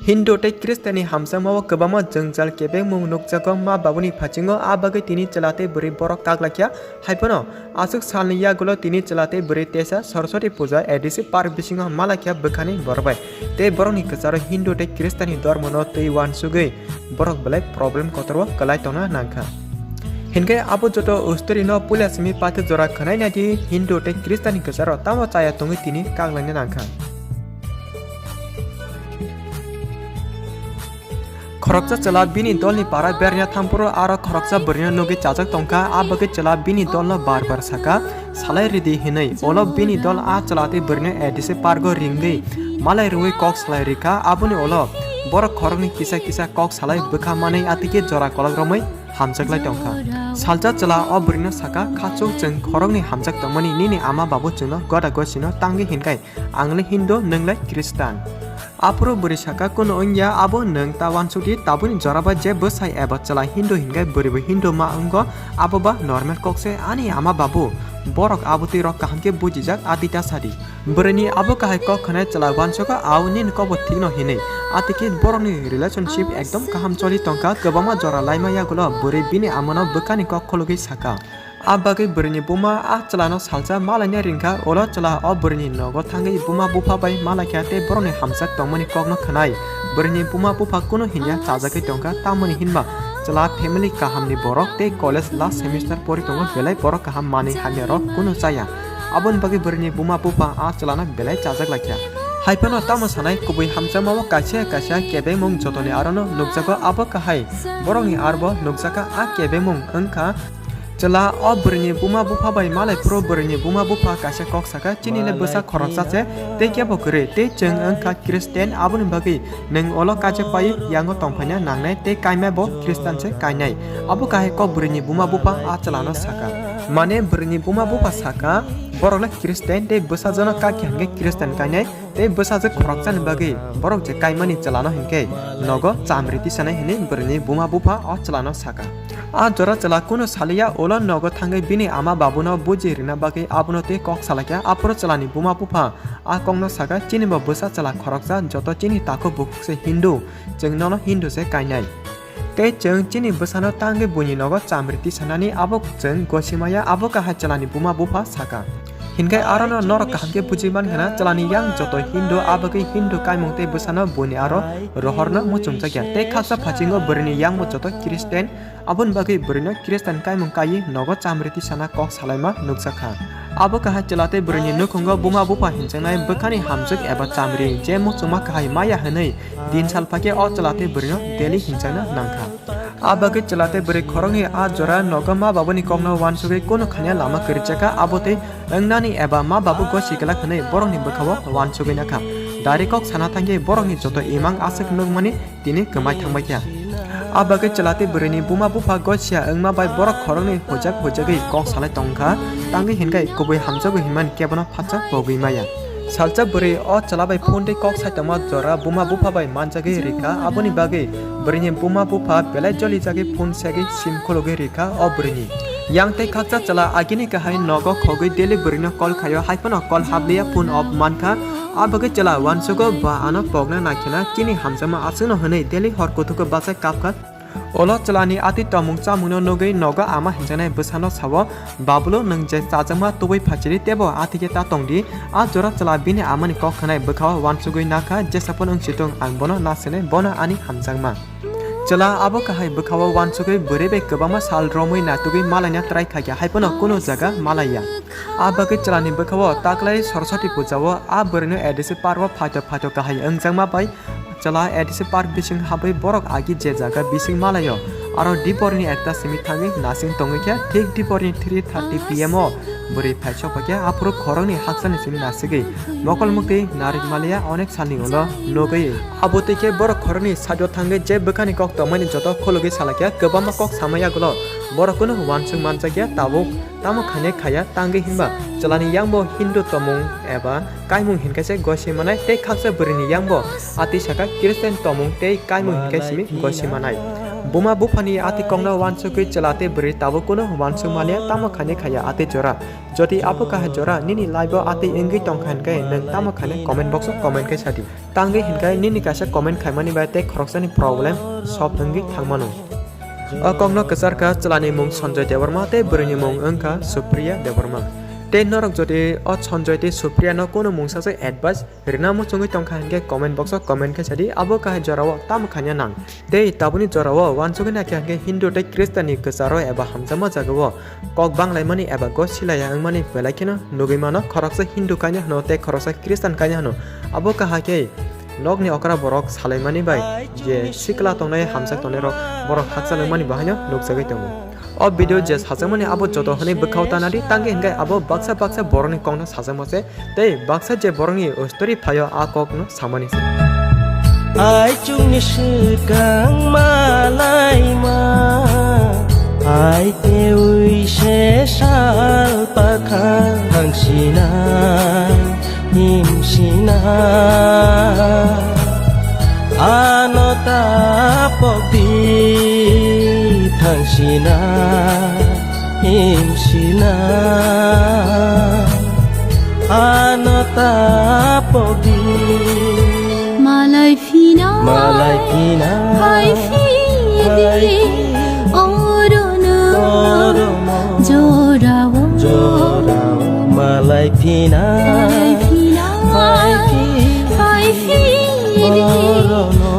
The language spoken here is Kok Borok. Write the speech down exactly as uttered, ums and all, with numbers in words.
Hindu tei Khristianni hamjakmao kwbangma jwngjal kebengmung nukjago ma babuni phaichingo, a bagwi tini chwla tei bwrwi borok kak laikha. Haiphano aswk salni yagulo tini chwla tei bwrwi teisa Saraswati puja A D C park bisingo ma laikha bwkhani borok bai. Tei borokni kwcharo Hindu tei Khristianni dormono twi uansugwi borok belai problem kotor o kwlai tongna nangkha. Hinkhe abo joto ustorino puila simi paitha jora khwnai naidi Hindu tei Khristianni kwcharo tamo chaya tongwi tini kak laina nangkha. Khoroksa chwla bini dolni para berna thampuro aro khoroksa bwrwino nugwi chajak tongkha, a bagwi chwla bini dolno bar bar saka, "Salai ridi," hinwi. Ulo bini dol a chwla tei bwrwino A D C pargo ringwi malai rwui kok salai rikha, aboni ulo borok khoroknwi kisa kisa kok salai bwkha manwi atwikhe jora kolok romwi hamjak lai tongkha. Salsa chwla o bwrwino saka, "Khachuk, chwng khoroknwi hamjak tongmani, nini ama babu chwngno goda gosino tangwi hinkai, ang le Hindu, nwng le Khristan." Aphuru bwrwi saka, "Kunu wngya, abo nwng ta uansukdi, tabukni jora ba je bwsai eba chwla Hindu hinkai bwrwibo Hindu ma wngo, abo ba normal kok se, ani ama babu. Borok abo twi rok kaham khe bujijak, a twi ta sadi." Bwrwini abo kahai kok khwnai chwla uansugo, "Au, nini kokbo thikno," hinwi. Atwikhe borokni relationship ekdom kaham choli tongkha, kwbangma jora laima yagulo bwrwi bini amano bwkhani kok khulugwi saka. A bagwi bwrwini buma a chwlano salsa malaina ringkha, ulo chwla o bwrwini nogo thangwi buma bupha bai malaikha tei borokni hamjak tongmani kokno khwnai. Bwrwini buma bupha kunu hinya chajagwi tongkha, tamoni hinba chwla family kahamni borok tei college last semester pori tongo, belai borok kaham manwi hamya rok kunu chaya. Aboni bagwi bwrwini buma bupha a chwlano belai chajak laikha. Haiphano tamo sanai, kubui hamjakmao kaisa kaisa kebengmung jotoni arono nukjago, abo kahai borokni arbo nukjakha. A kebengmung wngkha, chwla o bwrwini buma bupha bai malai phuru bwrwini buma bupha kaisa kok saka, "Chini le bwsa khoroksa se, tei kebo kwrwi, tei chwng wngkha Khristian, aboni bagwi nwng ulo kaijak pai yango tongphaina nangnai, tei kaima bo Khristian se kainai." Abo kahai kok bwrwini buma bupha a chwlano saka. Mane bwrwini buma bupha saka, borok le Khristian tei bwsajwkno kak khe hinkhe Khristian kainai, tei bwsajwk khoroksani bagwi borok je kaimani chwlano hinkhe nogo chamri tisanai hinwi bwrwini buma bupha o chwlano saka. A jora chwla kunu saliya, ulo nogo thangwi bini ama babuno buji rwna bagwi abono tei kok salaikha. Aphuru chwlani buma bupha a kokno saka, "Chini bo bwsa chwla khoroksa, joto chini takhuk bukhuk se Hindu, chwng nono Hindu se kainai. Tei chwng chini bwsano tangwi buini nogo chamri tisanani abo chwng gosi maya," abo kahai chwlani buma bupha saka. Hinkhe arono norok kaham khe buji mankha na, chwlani yang joto Hindu, a bagwi Hindu kaimung tei bwsano buini aro rohorno muchungjakya. Tei khaksa phaichingo bwrwini yangbo joto Khristian, aboni bagwi bwrwino Khristian kaimung kaiwi nogo chamri tisana kok salaima nukjakha. Abo kahai chwla tei bwrwini nukhungo buma bupha hinjaknai bwkhani hamjwk eba chamri, je muchungma kahai maya hinwi din sal phakhe o chwla tei bwrwino daily hinjakna nangkha. A bagwi chwla tei bwrwi khoroknwi a jora nogo ma babuni kokno uansugwi kunu khania lama kwrwi chakha, abo tei wngnani eba ma babu gosi glak hwnwi borokni bwkhao uansugwi nakha. Dari kok sana thangwi borokni joto imang aswk nukmani tini kwmai thangbaikha. A bagwi chwla tei bwrwini buma bupha gosia wngma bai borok khoroknwi hujak hujagwi kok salai tongkha, tangwi hinkhe kubui hamjago hinmani kebono phatsa pogwi maya. Salsa bwrwi o chwla bai phone tei kok saitongma jora buma bupha bai manjagwi rikha, aboni bagwi bwrwini buma bupha belai jolijagwi phone segwi sim khulugwi rikha o bwrwini. Yang tei khaksa chwla agini kahai nogo khogwi daily bwrwino call khaio, haiphano call habliya, phone off mankha. A bagwi chwla uansugo ba ano pokna naikhwna chini hamjakma aswkno hwnwi daily hor kuthugo bachai kapkha. Ulo chwlani atwi tongmung chamungno nugwi nogo ama hinjaknai bwsano sao, "Babulu, nwng je chajakma tubui phaichiri teibo athikhe ta tongdi." A jora chwla bini amani kok khwnai bwkhao uansugwi nakha, "Jesaphano wngsitung, ang bono nasinai, bono ani hamjakma." Chwla abo kahai bwkhao uansugwi bwrwi bai kwbangma sal romwi natugwi malaina try khaikha, haiphano kunu jaga malaiya. A bagwi chwlani bwkhao taklai Saraswati pujao a bwrwino A D C park o phaito phaito kahai wngjakma bai chwla A D C park bising habwi borok agi je jaga bising malaio, aro diporni ekta simi thangwi nasing tongwi khe thik diporni three thirty P M o bwrwi phaisok paikhe aphuru khoroknwi haksani simi nasigwi mokol muktwi narik maliya onek salni ulo nugwi. Abo twi khe borok khoroknwi side o thangwi je bwkhani kok tongmani joto khulugwi salaikha, kwbangma kok samaya gulo borok kunu uansuk manjakya tabuk. Tamo khainai khaya tangwi hinba chwlani yangbo Hindu tongmung eba kaimung hinkaise gosi manai tei khaksa bwrwini yangbo atwi saka Christian tongmung tei kaimung hinkai simi gosi manai. Buma buphani ati kokno wansugwi chwla tei bwrwi tabuk kuno wansuk manya tamo khainai khaiya ati jora. Jodi abo kahai jora nini life o ati wngwi tongkha hinkhe nwng tamo khainai comment box o comment khai sadi. Tangwi hinkhe nini kaisa comment khaimani bai tei khoroksani problem solve wngwi thangmano. O kokno kwcharkha chwlani mung Sanjoy Debbarma tei bwrwini mung wngkha Supriya Debbarma. Tei norok jodi o Sanjoy tei Supriya no kuno mungsa se advice rina muchungwi tongkha hinkhe comment box o comment khai sadi abo kahai jorao tamo khaina nang. Tei tabukni jorao wansugwi naikha hinkhe Hindu tei Christian ni kwcharo eba hamjakma jagao kok banglaimani eba go silaiya wngmani belai kheno nugwi mano, khoroksa Hindu kaina hwno tei khoroksa Christian kaina hwno. Abo kahai khe nokni okra borok salaimani bai je sikla tongnai hamjak tongnai rok borok hakchal wngmani bahaino nukjagwi tongo. O video je sajakmani abo joto hwnwi bwkhao tanadi tangwi hinkhe abo baksa baksa borokni kokno sajakma se tei baksa je borokni story phaio a kokno samani se. Aichukni swkang malaima, ai tewi se sal pakha thangsina, himsina. Ano tapok di thangsina, himsina. Ano tapok di. Malai phina, malai phina, phai phidi, phai phidi, orono, orono, jorao, jorao, malai phina, malai phina, phai phidi, phai phidi, orono,